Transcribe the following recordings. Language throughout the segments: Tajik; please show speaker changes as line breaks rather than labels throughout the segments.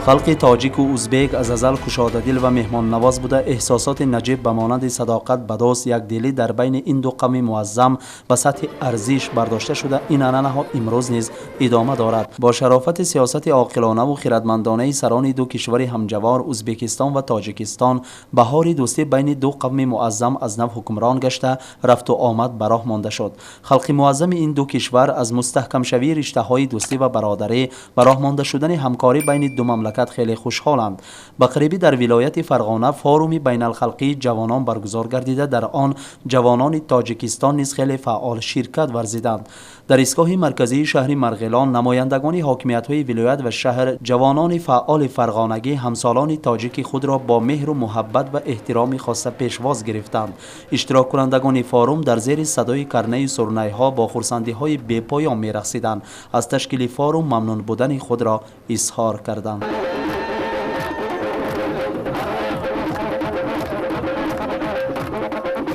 Халқи тоҷику узбек аз азал кушодадил ва меҳмоннавоз буда, эҳсосоти наҷиб ба монанди садоқат ба дӯст, якдилӣ дар байни ин ду қавми муаззам ба сатҳи арзиш бардошта шуда, ин анъанаҳо имрӯз низ идома дорад. Бо шарофати сиёсати оқилонаву хиратмандонаи сарони ду кишвари ҳамҷавор, Узбекистон ва Тоҷикистон, баҳори дӯстӣ байни ду қавми муаззам аз нав ҳукмрон гашта, рафту омад ба роҳ монда шуд. Халқи муаззами ин ду кишвар аз мустаҳкамшавии риштаҳои дӯстӣ ва бародарӣ, ба роҳ монда шудани ҳамкорӣ байни ду мамлакат хеле хушҳоланд. Ба қарибӣ дар вилояти Фарғона форуми байналхалқии ҷавонон баргузор гардида, дар он ҷавонони Тоҷикистон низ хеле фаъол ширкат варзиданд. Дар истгоҳи марказии шаҳри Марғилон намояндагони ҳокимиятҳои вилоят ва шаҳр ҷавонони фаъоли фарғонагӣ, ҳамсолони тоҷики худро бо меҳру муҳаббат ва эҳтироми хоса пешвоз гирифтанд. Иштироккунандагони форум дар зери садои карнаю сурнайҳо бо хурсандиҳои бепоён мерақсиданд, аз ташкили форум мамнун будани худро изҳор карданд.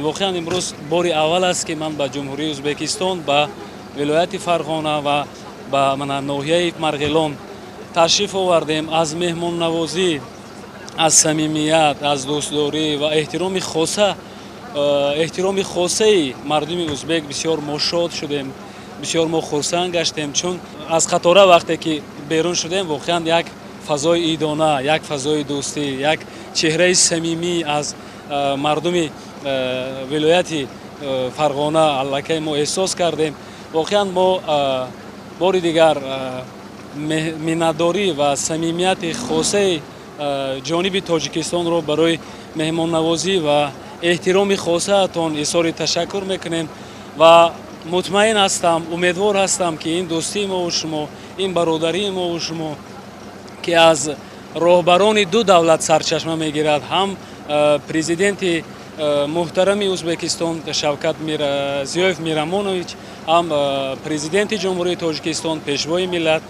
Воқеан, имрӯз бори аввал аст, ки ман ба Ҷумҳурии Ӯзбекистон, ба вилояти Фарғона ва ба мана ноҳияи Марғилон ташриф овардем. Аз меҳмоннавозӣ, аз самимият, аз дӯстдорӣ ва эҳтироми хоса, эҳтироми хосаи мардуми узбек бисёр мо шод шудем, бисёр мо хурсанд гаштем. Чун аз қатора вақте ки берун шудем, воқеан, як фазои идона, як фазои дӯстӣ, як чеҳраи самимӣ аз мардуми вилояти Фарғона аллакай мо эҳсос кардем. Воқеан, мо бори дигар миннатдорӣ ва самимияти хосаи ҷониби Тоҷикистонро барои меҳмоннавозӣ ва эҳтироми хосаатон изҳори ташаккур мекунем ва мутмаин ҳастам, умедвор ҳастам, ки ин дӯстии мову шумо, ин бародарии мову шумо, ки аз роҳбарони ду давлат сарчашма мегирад, ҳам президенти муҳтарами Ӯзбекистон Шавкат Мирзиёев Мирамонович, ҳам президенти Ҷумҳурии Тоҷикистон, пешвои миллат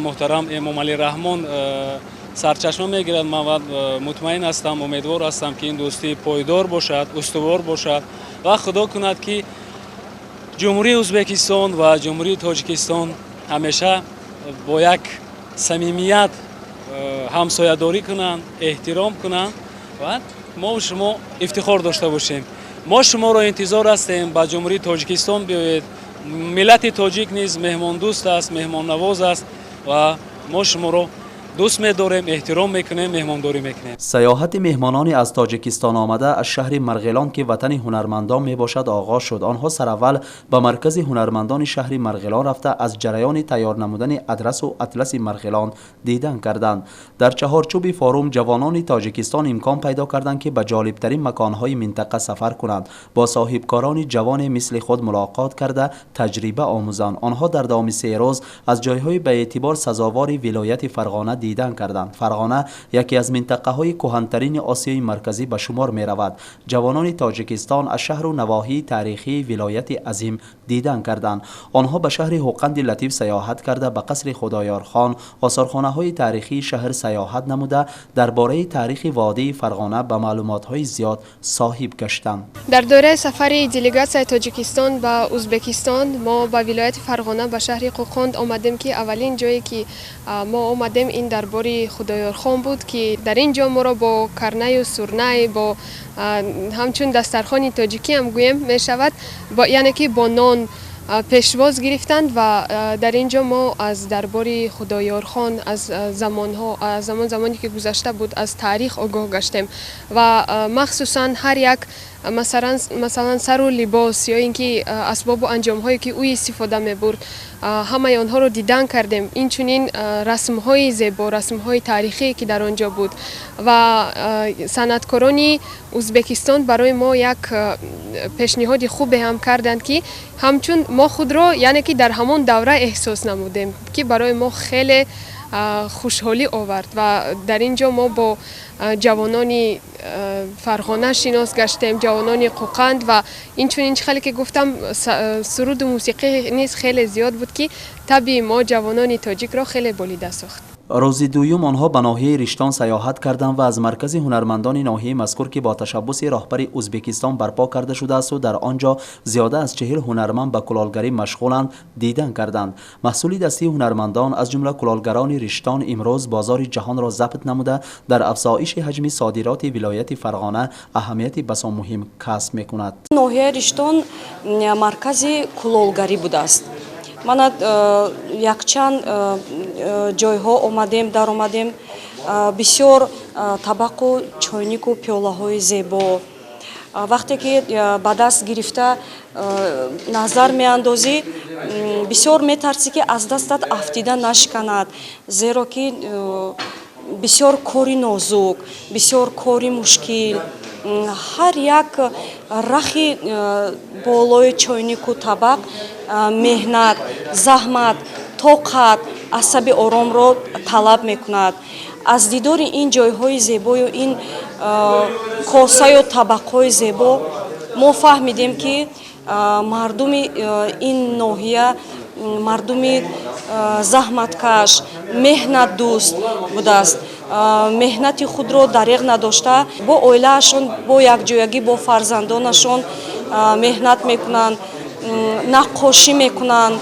муҳтарам Эмомалӣ Раҳмон сарчашма мегирад, ман мутмаин ҳастам, умедвор ҳастам, ки ин дӯстӣ пойдор бошад, устувор бошад ва худо кунад, ки Ҷумҳурии Ӯзбекистон ва Ҷумҳурии Тоҷикистон ҳамеша бо як самимият ҳамсоядорӣ кунанд, эҳтиром кунанд ва мо шумо ифтихор дошта бошем. Мо шуморо интизор ҳастем, ба Ҷумҳурии Тоҷикистон биёед. Миллати тоҷик низ меҳмондӯст аст, меҳмоннавоз аст ва мо шуморо дӯст медорем, эҳтиром мекунем, меҳмондорӣ мекунем.
Саёҳати меҳмонони аз Тоҷикистон омада аз шаҳри Марғилон, ки ватани ҳунармандон мебошад, оғоз шуд. Онҳо сараввал ба маркази ҳунармандони шаҳри Марғилон рафта, аз ҷараёни тайёр намудани адрасу атласи Марғилон дидан карданд. Дар чаҳорчӯби форум ҷавонони Тоҷикистон имкон пайдо карданд, ки ба ҷолибтарин маконҳои минтақа сафар кунанд, бо соҳибкорони ҷавоне мисли худ мулоқот карда, таҷриба омӯзанд. Онҳо дар давоми 3 рӯз аз ҷойҳои ба эътибор сазовори вилояти Фарғона дидан карданд. Фарғона яке аз минтақаҳои кӯҳантарини Осиёи Марказӣ ба шумор меравад. Ҷавонони Тоҷикистон аз шаҳру навоҳии таърихии вилояти азим дидан карданд. Онҳо ба шаҳри Ҳуқанди латиф саёҳат карда, ба қасри Худоёрхон, осорхонаҳои таърихии шаҳр саёҳат намуда, дар бораи таърихи водии Фарғона ба маълумотҳои зиёд соҳиб гаштанд.
Дар доираи сафари делегатсияи Тоҷикистон ба Узбекистон мо ба вилояти Фарғона, ба шаҳри Қӯқонд омадем, ки аввалин ҷое ки мо омадем, ин дарбори Худоёрхон буд, ки дар ин ҷо моро бо карнаю сурнай, бо ҳамчун дастархони тоҷикӣ ҳам гӯем мешавад, яъне ки бо нон пешвоз гирифтанд. Ва дар ин ҷо мо аз дарбори Худоёрхон, аз замонҳо, аз замон замоне ки гузашта буд, аз таърих огоҳ гаштем ва махсусан ҳар як масалан сару либос ё ин ки асбобу анҷомҳое, ки ӯ истифода мебурд, ҳамаи онҳоро дидан кардем. Инчунин расмҳои зебо, расмҳои таърихие, ки дар он ҷо буд. Ва санъаткорони Узбекистон барои мо як пешниҳоди хубе ҳам карданд, ки ҳамчун мо худро, яъне ки дар ҳамон давра эҳсос намудем, ки барои мо хеле хушҳолӣ овард. Ва дар ин ҷо мо бо ҷавонони Фарғона шинос гаштем, ҷавонони Қӯқанд. Ва инчунин, чӣ хеле ки гуфтам, суруду мусиқӣ низ хеле зиёд буд, ки табъи мо, ҷавонони тоҷикро, хеле болида сохт.
Рӯзи дуюм онҳо ба ноҳияи Риштон саёҳат карданд ва аз маркази ҳунармандони ноҳияи мазкур, ки бо ташаббуси роҳбари Ӯзбекистон барпо карда шудаасту дар он ҷо зиёда аз 40 ҳунарманд ба кулолгарӣ машғуланд, дидан карданд. Маҳсули дастии ҳунармандон, аз ҷумла кулолгарони Риштон, имрӯз бозори ҷаҳонро забт намуда, дар афзоиши ҳаҷми содироти вилояти Фарғона аҳамияти басо муҳим касб мекунад.
Ноҳияи Риштон маркази кулолгарӣ будааст. Мана якчанд ҷойҳо омадем, даромадем, бисёр табақу чойнику пиёлаҳои зебо. Вақте ки ба даст гирифта назар меандозӣ, бисёр метарсӣ, ки аз дастат афтида нашиканад, зеро ки бисёр кори нозук, бисёр кори мушкил. Ҳар як рахи болои чойнику табақ меҳнат, заҳмат, тоқат, асаби оромро талаб мекунад. Аз дидори ин ҷойҳои зебою ин косаю табақҳои зебо мо фаҳмидем, ки мардуми ин ноҳия мардуми заҳматкаш, меҳнатдӯст будааст. Меҳнати худро дареғ надошта, бо оилаашон, бо якҷоягӣ бо фарзандонашон меҳнат мекунанд, наққошӣ мекунанд.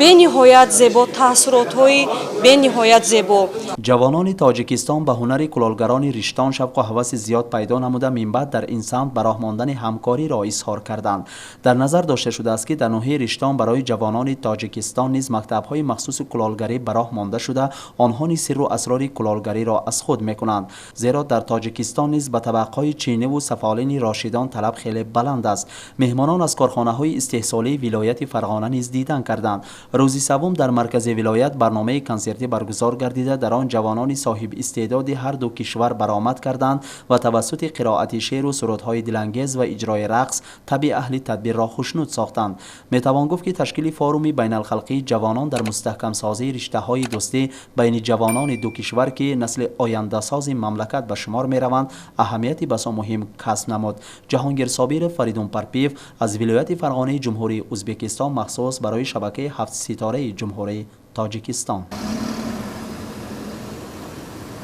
Бениҳоят зебо, таассуротҳои бениҳоят зебо.
Ҷавонони Тоҷикистон ба ҳунари кулолгарони Риштон шавқу ҳаваси зиёд пайдо намуда, минбаъд дар ин самт ба роҳ мондани ҳамкориро изҳор карданд. Дар назар дошта шудааст, ки дар ноҳияи Риштон барои ҷавонони Тоҷикистон низ мактабҳои махсуси кулолгарӣ ба роҳ монда шуда, онҳо низ сирру асрори кулолгариро аз худ мекунанд, зеро дар Тоҷикистон низ ба табақҳои чиниву сафолини рошидон талаб хеле баланд аст. Меҳмонон аз корхонаҳои истеҳсолии вилояти Фарғона низ дидан карданд. Рӯзи севум дар маркази вилоят барномаи консертӣ баргузор гардида, дар он ҷавонони соҳибистеъдоди ҳар ду кишвар баромад карданд ва тавассути қироати шеъру сурудҳои дилангез ва иҷрои рақс табъи аҳли тадбирро хушнуд сохтанд. Метавон гуфт, ки ташкили форуми байналхалқии ҷавонон дар мустаҳкамсозии риштаҳои дӯстӣ байни ҷавонони ду кишвар, ки насли ояндасози мамлакат ба шумор мераванд, аҳамияти басо муҳим касб намуд. Ҷаҳонгир Собиров, Фаридун Парпиев аз вилояти Фарғонаи Ҷумҳурии Ӯзбекистон, махсус барои шабакаи ҳафтситораи Ҷумҳурии Тоҷикистон.